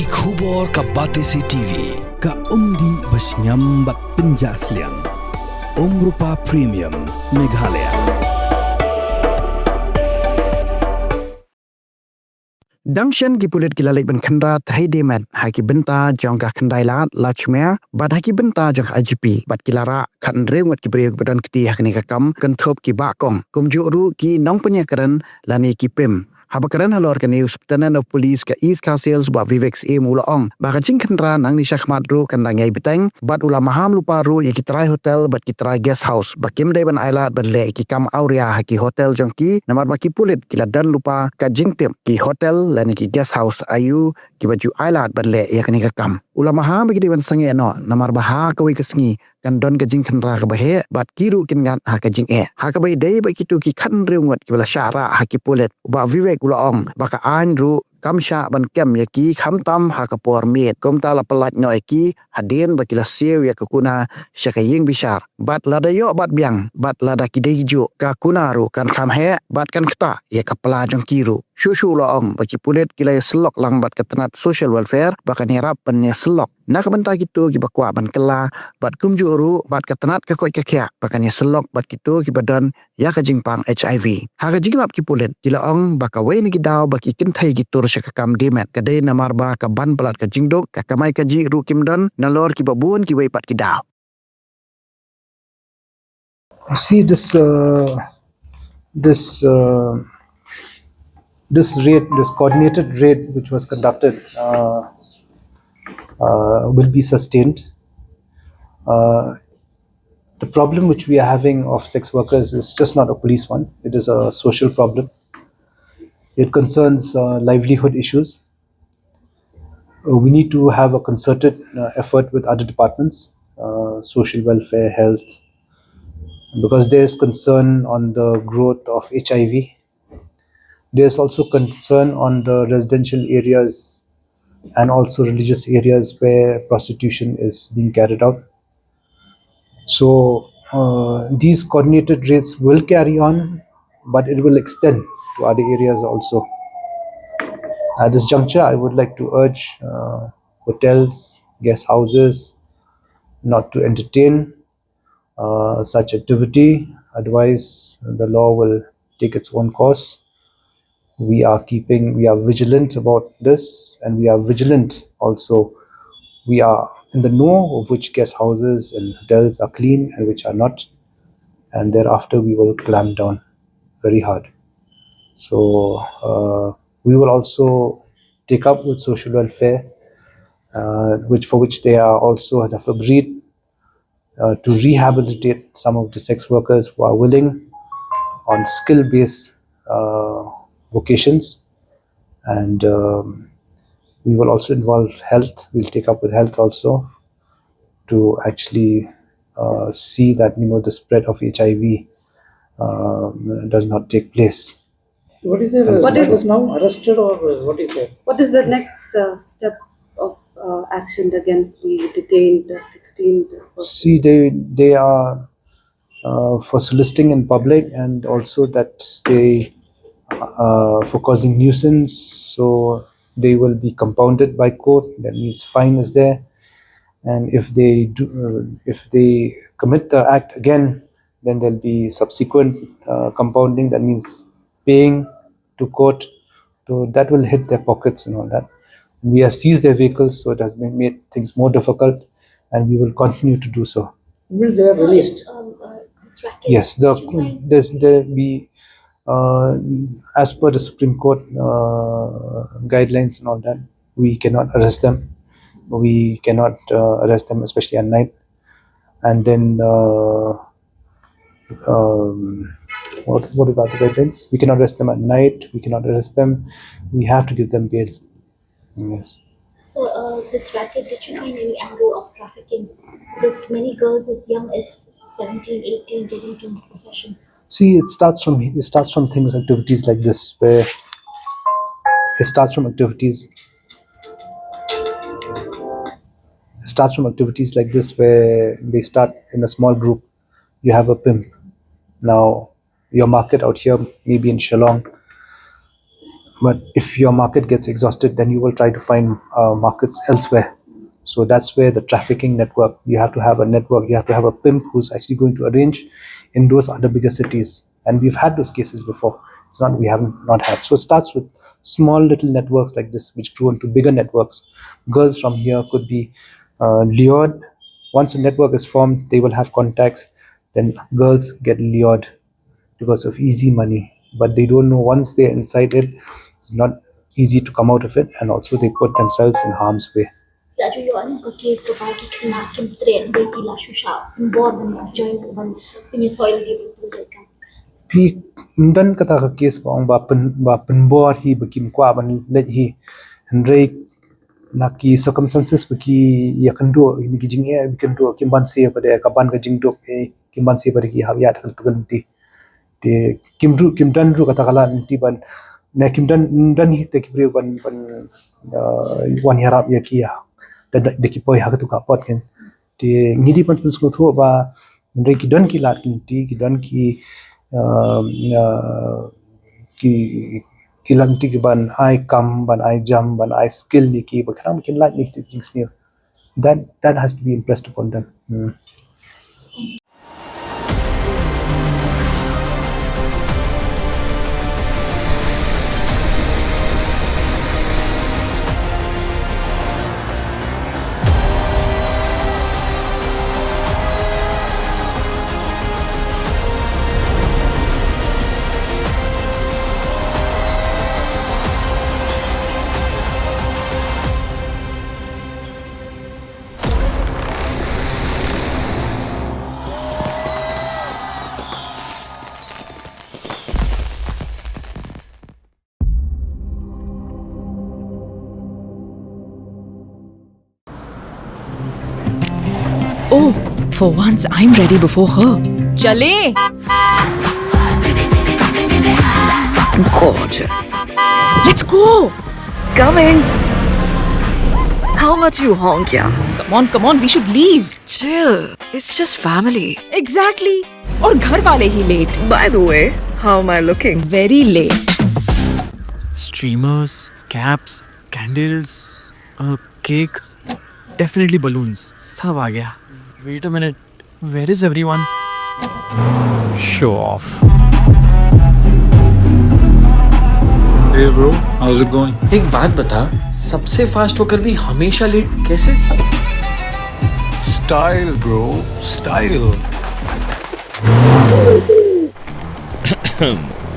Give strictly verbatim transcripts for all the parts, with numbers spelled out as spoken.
Ki khubor ka Batesi T V, ka umdih ba shngiam bad pynjah sliang. Umrupa Premium, Meghalaya. Dang shen ki pulit ki la leit ban khynra thei dei met ha ki bynta jong ka khyndai lad Lachmia bad ha ki bynta jong ka I G P bad ki la rah khathynriew ngut ki briew kiba don kti ha kane ka kam kynthup ki bah kong kumjuh ruh ki nongpynïakren lane ki pim. Haba kren halor kane u Superintendent of Police ka East Khasi Hills Bah Vivek Syiem u la ong ba ka jingkhynra nangne shakhmat ruh kan dang ïai bteng bad u la maham lypa ruh ïa ki trai hotel bad ki trai guest house ba kim dei ban ailad ban leh ïa ki kam awria ha ki hotel jong ki namar ba ki pulit ki la don lypa ka jingtip ki hotel lane ki guest house aïu kiba ju ailad ban leh ïa kane ka kam. U la maham ba ki dei ban sangeh noh namar ba ha kawei ka sngi kan don ka jingkhynra kaba heh bad ki ruh kin ngat ha ka jingeh. Ha kaba ïadei bad kito ki khathynriew ngut kiba la shah rah ha ki pulit, u Bah Vivek u la ong ba ka aiñ ruh kam shah ban kem ïa ki khamtam ha ka por miet. Kumta la pyllait noh ïa ki hadien ba ki la siew ïa ka kuna sha ka ïing bishar. Bad lada ïoh bat biang bad lada ki dei kijuh, ka kuna ruh kan kham heh bad kan ktah ïa ka pla jong ki ruh. Shuh shuh u la ong ba ki pulit ki la ïasyllok lang bad ka tnat Social Welfare ba kan ïarap ban ïasyllok na ka bynta kito kiba kwah ban kylla bad kumjuh ruh bad ka tnat ka koit ka khiah ba kan ïasyllok bad kito kiba don ïa ka jingpang H I V. Ha ka jinglap ki pulit ki la ong ba kawei na ki daw ba ki kynthei ki tur sha ka kam dei met ka dei namar ba ka ban palat ka jingduk, ka kamai kajih ruh kim don, nalor kiba bun kiwei pat ki daw. You see this uh, this uh, this raid, this coordinated raid which was conducted uh, uh, will be sustained. Uh, the problem which we are having of sex workers is just not a police one. It is a social problem. It concerns uh, livelihood issues. Uh, we need to have a concerted uh, effort with other departments, uh, social welfare, health, because there is concern on the growth of H I V. There is also concern on the residential areas and also religious areas where prostitution is being carried out. So uh, these coordinated raids will carry on, but it will extend to other areas also. At this juncture, I would like to urge uh, hotels, guest houses, not to entertain uh, such activity. Otherwise, the law will take its own course. We are keeping, we are vigilant about this, and we are vigilant also. We are in the know of which guest houses and hotels are clean and which are not, and thereafter we will clamp down very hard. So uh, we will also take up with social welfare, uh, which for which they are also have agreed uh, to rehabilitate some of the sex workers who are willing on skill-based uh, vocations. And um, we will also involve health. We'll take up with health also to actually uh, see that, you know, the spread of H I V um, does not take place. What is the What is now arrested or what is there? What is the next uh, step of uh, action against the detained uh, sixteen? See, they they are uh, for soliciting in public, and also that they uh, for causing nuisance. So they will be compounded by court. That means fine is there, and if they do, uh, if they commit the act again, then there'll be subsequent uh, compounding. That means paying to court, so that will hit their pockets and all that. We have seized their vehicles, so it has been made things more difficult, and we will continue to do so. Will they are released? Um, uh, this racket. Yes, the Did you find there's there we uh, as per the Supreme Court uh, guidelines and all that, we cannot arrest them. We cannot uh, arrest them, especially at night. And then uh, um, what what about the guidelines? We cannot arrest them at night. We cannot arrest them. We have to give them bail. Yes. So, uh, this racket, did you find any angle of trafficking? Because many girls as young as seventeen, eighteen get into the profession. See, it starts from it starts from things, activities like this, where it starts from activities. It starts from activities like this, where they start in a small group. You have a pimp. Now, your market out here, maybe in Shillong, But if your market gets exhausted, then you will try to find uh, markets elsewhere. So that's where the trafficking network, you have to have a network, you have to have a pimp who's actually going to arrange in those other bigger cities. And we've had those cases before. It's not, we haven't not had. So it starts with small little networks like this, which grew into bigger networks. Girls from here could be uh, lured. Once a network is formed, they will have contacts. Then girls get lured because of easy money. But they don't know, once they're inside it, it's not easy to come out of it, and also they put themselves in harm's way. Laju ïoh ïa ka case kaba ki khynnah kim treh, ba ki la shu shah pynbor ban join, ban pynïasoh lagi ban pynjot ka. Phi, ym don kata ka case ba ong ba pyn, ba pynbor hi, ba kim kwah ban leit hi. Hynrei na ki circumstances ba ki ïakynduh, ïa ki jingeh ba ki kynduh, kim banse pat de ka ban ka jingduk, eh, kim banse pat de ki hap ïaid ha ka lynti. Te kim ruh, kim don ruh kata ka lad lynti ban, ne kim don, don hi te ki briew ban, ban, uh, wan ïarap ïa ki ïa. Da, da, da ki poi ha katu ka apot kan. Te ngi dei ban pynsngewthuh ba hynrei ki don ki lad lynti, ki don ki, um, uh, ki, ki lad lynti ki ban ai kam, ban ai jam, ban ai skill ïa ki, ba khnang ba kin lait ïa ki jingsniew. That, that has to be impressed upon them. Hmm. Oh, for once I'm ready before her. Chale! Gorgeous. Let's go! Coming! How much you honk, yeah? Come on, come on, we should leave. Chill. It's just family. Exactly. और घर वाले ही late. By the way, how am I looking? Very late. Streamers, caps, candles, a cake, definitely balloons. सब आ गया. Wait a minute. Where is everyone? Show off. Hey bro, how's it going? एक बात बता, सबसे फास्ट होकर भी हमेशा लेट कैसे? Style, bro, style.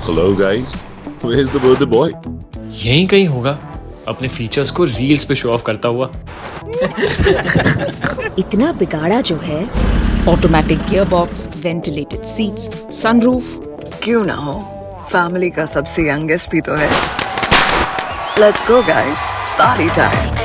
Hello guys, where's the birthday boy? यहीं कहीं होगा, अपने फीचर्स को रील्स पे शो ऑफ करता हुआ. इतना बिगाड़ा जो है. Automatic gearbox, ventilated seats, sunroof. क्यों ना हो, फैमिली का सबसे यंगेस्ट भी तो है. Let's go guys, party time.